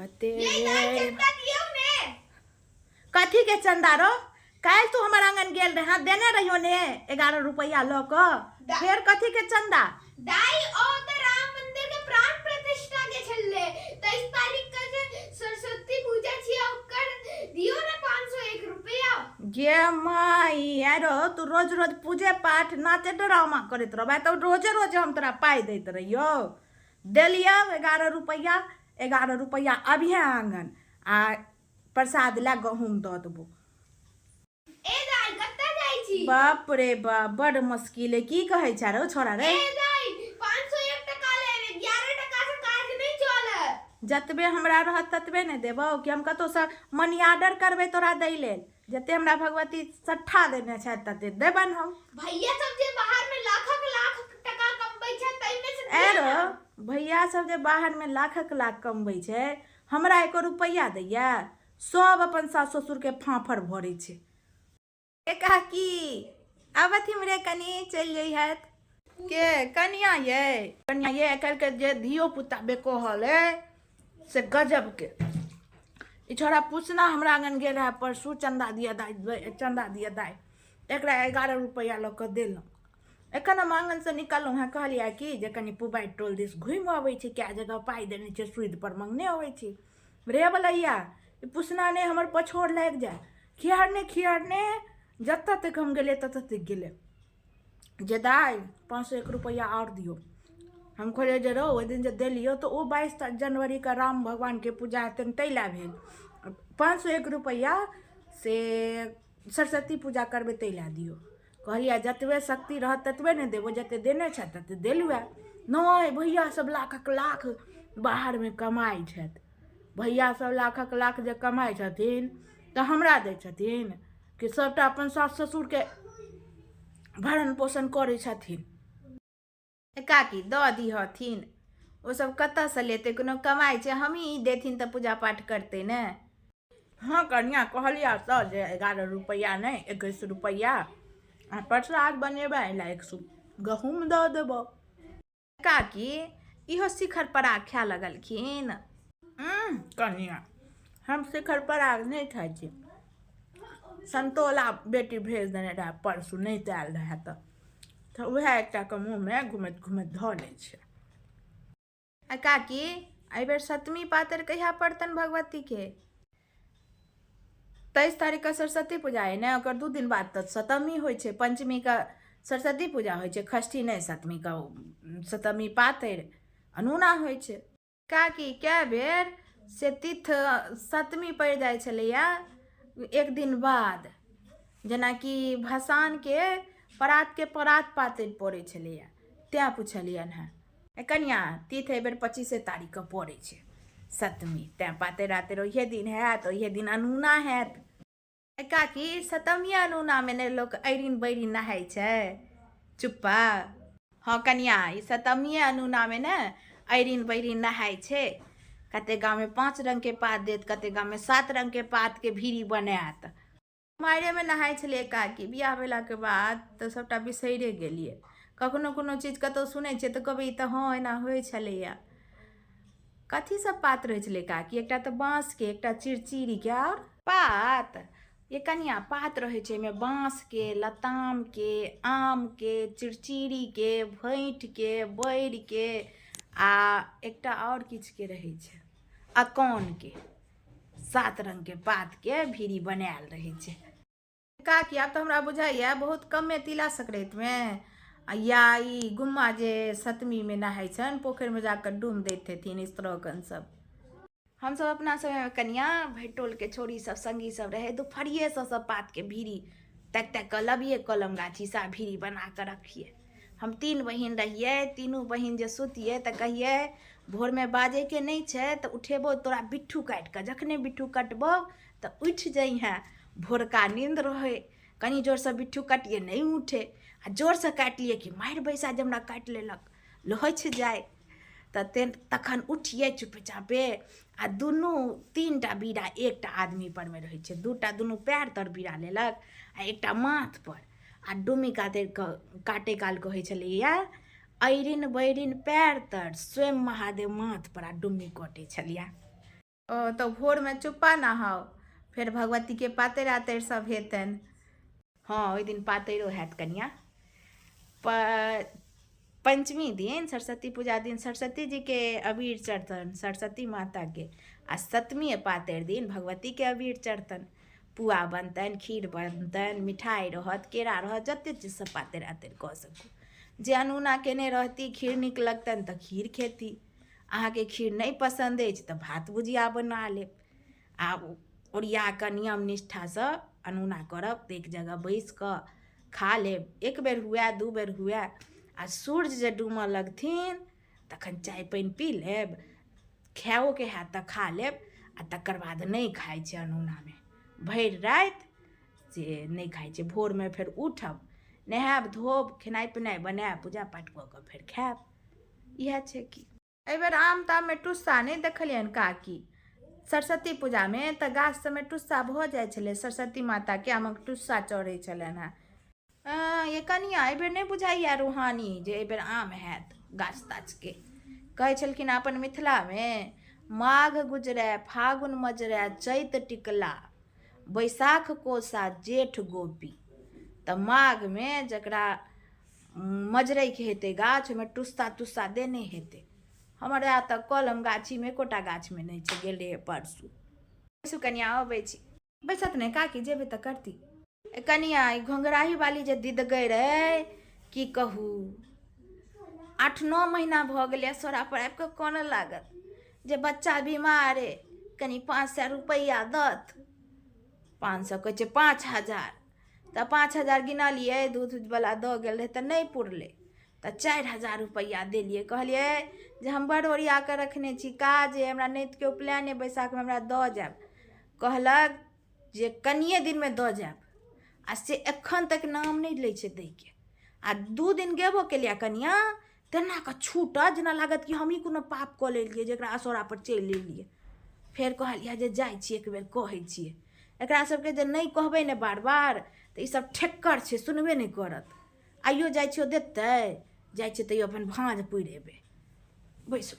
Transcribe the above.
कते बेर कथी के चंदा रो? काल्हि तू हमर आंगन गेल रहे, देने रहियो ने 11 रुपैआ लऽ कऽ, फेर कथी के चंदा? दाई, ओ त राम मंदिर के प्राण प्रतिष्ठा के छलै। 23 तारीख के जे सरस्वती पूजा छियै, ओकर दियो ने 501 रुपया। गे माई, आरो तू रोज रोज पूजे पाठ नाचे ड्रामा करैत रहबै तऽ रोजे रोजे हम तोरा पाइ दैत रहियौ? देलियौ 11 रुपैआ, 11 रुपैआ अभिहे आंगन आ प्रसाद लए गहूँम दऽ देबो। ए दाई, कतऽ जाइ छी? बाप रे बाप, बड़ मुश्किल है। की कहै छै रे छोरा रे? ए दाई, 501 टका लेब, 11 टका से काज नहि चलत। जतबे हमरा रहत ततबे ने देबौ, कि हम कतौसँ मनी ऑर्डर करबै तोरा दै लेल? जते हमरा भगवती सट्ठा देने छथि तते देबनि हम। भैया सब जे बाहर में लाखक लाख टका कमबै छै, ताहिमे से दिअ एरो ने। भैया सब जे बाहर में लाखक लाख कमबै छै, हमरा एको रुपैआ दैया? सब अपन सास ससुरके फाँफर भरै छै। ए काकी, आबथिन रे, कनी चलि जइहत के कनिया ये। कनिया ये, आइ काल्हिके जे धियो पुता बेकोहल अइ से गजबके। ई छोड़ा पूछना हमरा आङन गेल रहए परसू, चन्दा दिअ दाइ, चन्दा दिअ दाइ। एकरा 11 रुपैआ लऽ कऽ देलहुँ। एखन हम आङनसँ निकललहुँ हेँ, कहलियै कि जे कनि पुबारि टोल दिस घुमि अबै छी, कए जगह पाइ देने छियै, सूदिपर मङ्गने अबै छी। रे बलैया, ई पुसना नहि हमर पछोड़ लागि जाय, खिहारने खिहारने जतऽ तक हम गेलियै ततऽ तक गेलै जे दाइ, 501 रुपैआ आओर दियौ। हम कहलियै जे रौ, ओहि दिन जे देलियौ तऽ ओ 22 जनवरीके राम भगवानके पूजा हेतनि ताहि लए भेल, 501 रुपैआ से सरस्वती पूजा करबै ताहि लए दियौ। कहलियै जतबे शक्ति रहत ततबे ने देबो, जते देने छथि तते देलहुँ हेँ। नहि, भैया सब लाखक लाख बाहरमे कमाइ छथि। भैया सब लाखक लाख जे कमाइ छथिन तऽ हमरा दै छथिन कि सबटा अपन सास ससुरके भरण पोषण करै छथिन? काकी, दऽ दिहथिन, ओसभ कतऽसँ लेतै? कोनो कमाइ छै? हमही देथिन तऽ पूजा पाठ करतै ने। हँ कनिया, कहलिया तऽ जे 11 रुपैआ नहि, 21 रुपैआ आ प्रसाद बनेबै लए एक सूप गहूँम दऽ देबौ। काकी, इहो शिखर पराग खाय लगलखिन? कनिया, हम शिखर पराग नहि खाइ छी। संतोला बेटी भेज देने रहए परसू, नहि तऽ आयल रहए तऽ उएह एकटाके मुँहमे घुमैत घुमैत धऽ लै छियै। आ काकी, एहिबेर सतमी पातरि कहिया पड़तनि भगवतीके? 23 तारीखके सरस्वती पूजा अइ ने, ओकर 2 दिन बाद तऽ सतमी होइ छै। पञ्चमीके सरस्वती पूजा होइ छै, षष्ठी नहि, सतमीके सतमी पातरि अनूना होइ छै। काकी, कए बेर से तिथ सतमी पड़ि जाइ छलैए एक दिन बाद, जेनाकि भसानके परातके परात पातरि पड़ै छलैए, तैँ पुछलियनि हेँ। कनिया, तिथ एहिबेर 25 तारीखके पड़ै छै सतमी, तैँ पातरि रातरि ओहिए दिन हैत, ओहिए दिन अनूना हैत। काकी, सतमी अनूनामे ने लोक अरिन बैरिन नहाइ छै चुप्पा? हँ कनिया, ई सतमिए अनूनामे ने अरिन बैरिन नहाइ छै। कते गाममे 5 रङ्गके पात देत, कते गाममे 7 रङ्गके पातके भीड़ी बनायत। कुमारिएमे नहाइ छलियै काकी, बियाह भेलाके बाद तऽ सभटा बिसैरे गेलियै। कखनो कोनो चीज कतहु सुनै छियै तऽ कहबै ई तऽ हँ एना होइ छलैए। कथी सब पात रहै छलै काकी? एकटा तऽ बाँसके, एकटा चिड़चिड़ीके, आओर पात। ये कनिया, पात रहै छै एहिमे बाँसके, लतामके, आमके, चिड़चिड़ीके, भैँठके, बैरके आ एकटा आओर किछुके रहै छै, अकौनके। 7 रङ्गके पातके भीड़ी बनायल रहै छै। काकी, आब तऽ हमरा बुझाइए बहुत कमे तिला संक्रान्तिमे आ या ई गुम्मा जे सतमीमे नहाइ छनि, पोखरिमे जाकऽ डूम दैत हेथिन स्त्रोगन सब। हमसब अपना समयमे कनिया भरि टोलके छौड़ी सब संगी सब रहै, दुपहरिएसँ सब पातके भीड़ी ताकि ताकि कऽ लबियै, कलम गाछीसँ भीड़ी बना कऽ रखियै। हम 3 बहिन रहियै, तीनू बहिन जे सुतियै तऽ कहियै भोरमे बाजैके नहि छै तऽ उठेबौ तोरा बिट्ठू काटि कऽ, जखने बिट्ठू कटबौ तऽ उठि जइहेँ। भोरका नींद रहै, कनि जोरसँ बिट्ठू कटियै, नहि उठे, आ जोरसँ काटि लियै कि मारि बैसा जे हमरा काटि लेलक, लोहछि जाय तऽ तखन उठियै चुपे चापे आ दुनू 3टा बीड़ा एकटा आदमी परमे रहै छै, 2टा दुनू पएर तर बीड़ा लेलक आ एकटा माथ पर, आ डुमी काते काटे काल कहै छलैया अरिन बैरिन पएर तर, स्वयं महादेव माथ पर, आ डुमी कटै छलैया। ओ तऽ भोरमे चुप्पा नहाउ, फेर भगवतीके पातरि आतरि सब हेतनि। हँ, ओहि दिन पातरिो हैत कनिया। पंचमी दिन, सरस्वती पूजा दिन सरस्वती जीके अबीर चढ़तनि, सरस्वती माताके, आ सतमी पातरि दिन भगवतीके अबीर चढ़तनि। पुआ बनतनि, खीर बनतनि, मिठाइ रहत, केरा रहत, जतेक चीजसँ पातरि आतरि कऽ सकू। जे अनूना केने रहती, खीर नीक लगतनि तऽ खीर खेती। अहाँके खीर नहि पसन्द अछि तऽ भात भुजिया बना लेब। आ ओरिया कऽ नियम निष्ठासँ अनूना करब तऽ एक जगह बैसि कऽ खा लेब। एक बेर हुए, 2 बेर हुए, आ सूर्य जे डूमऽ लगथिन तखन चाय पानि पी लेब। खाओके हैत तऽ खा लेब, आ तकर बाद नहि खाइ छै अनूनामे भरि राति से नहि खाइ छै। भोरमे फेर उठब, नहायब धोब, खेनाइ पिनाइ बनायब, पूजा पाठ कऽ कऽ फेर खायब। इएह छै की। एहिबेर आम ताममे टुस्सा नहि देखलियनि काकी। सरस्वती पूजामे तऽ गाछ सबमे टुस्सा भऽ जाइ छलै, सरस्वती माताके आमक टुस्सा चढ़ै छलनि हेँ। ये कनिया, एहिबेर नहि बुझाइए रूहानी जे एहिबेर आम हैत गाछ ताछके। कहै छलखिन अपन मिथिलामे, माघ गुजरै फागुन मजरै चैत टिकला बैसाख कोसा जेठ गोपी। तऽ माघमे जकरा मजरैके हेतै गाछ, ओहिमे टुस्सा तुस्सा देने हेतै। हमर तऽ कलम गाछीमे एकोटा गाछमे नहि छै, गेल रहियै परसू। परसू कनिया अबै छी। बैसत नहि काकी, जेबै तऽ करती। ए कनिया, ई घोंघराही वाली जे दिदगै रहै, की कहू, 8-9 महीना भऽ गेलै, सोरा पर आबि कऽ कानऽ लागत जे बच्चा बीमार अइ, कनि 500 रुपैआ दत। 500 कहै छै 5000। तऽ 5000 गिनलियै, दूधवला दऽ गेल रहै तऽ नहि पुरलै, तऽ 4000 रुपैआ देलियै। कहलियै जे हम बड़ ओरिया कऽ रखने छी, काज अइ हमरा नातिके उपनयन अइ बैसाखमे, हमरा दऽ जायब। कहलक जे कनिए दिनमे दऽ जायब, आ से एखन तक नाम नहि लै छै दैके। आ 2 दिन गेबो केलियै कनिआ, तेना कऽ छूटत जेना लागत कि हमही कोनो पाप कऽ लेलियै जे एकरा असोरापर चलि एलियै। फेर कहलियै जे जाइ छी, एक बेर कहै छियै एकरा सबके जे नहि कहबै ने बार बार तऽ ईसब ठेक्कर छै, सुनबे नहि करत। आइयो जाइ छियै, देतै, जाइ छियै तैयो अपन भाँज पुरि एबै। बैसू।